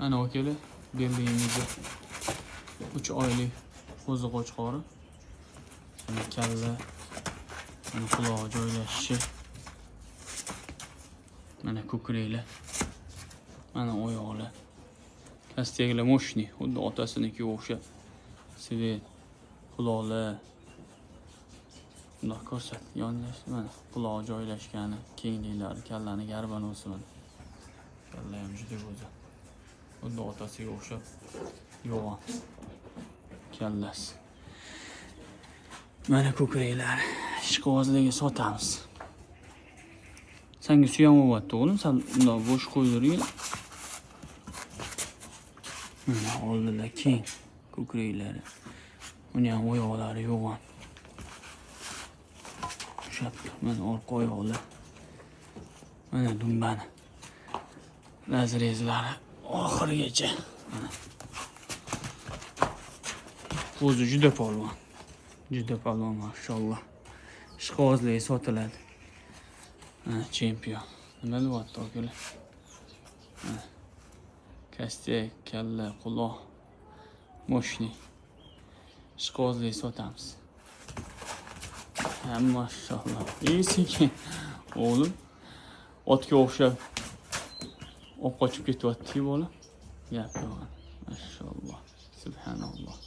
Mana, akalar, berdiyimizni 3 oylik qo'zi qo'chqori. Mana kalla, mana qulog'i joylashishi. Mana ko'kraklar. Mana oyoqlar. Костяк lar мощный, xuddi otasinikiga o'xshab. Цвет, quloqlar. Bundoq ko'rsat, yonlash, mana qulog'i joylashgani, kengliklari, kallani garbanosi mana. Kalla ham juda go'zal. Xuddi otasiga o'xshab yo'g'on kallasi. Mana ko'kraklari. Ishqibozlarga sotamiz. Sanga suyam bo'lyapti, o'g'lim, sal bundoq bo'sh qo'ydiring. Mana oldida keng ko'kraklari. Uni ham oyoqlari yo'g'on. Ushlab tur. Mana orqa oyoqlar. Mana dumbani. Разрез lari oxirigacha. Mana. O'zi juda polvon. Juda polvon, mashalloh. Ishqibozlarga sotiladi. Mana chempion. Nima deyapti, akalar? Mana. Костяк, kalla, quloq. Мощный. Ishqibozlarga sotamiz. Ha, mashalloh. Ey, sekin. O'g'lim, otga o'xshab olib qochib ketyapti bola. Gap yo'q. Mashalloh. Subhanalloh.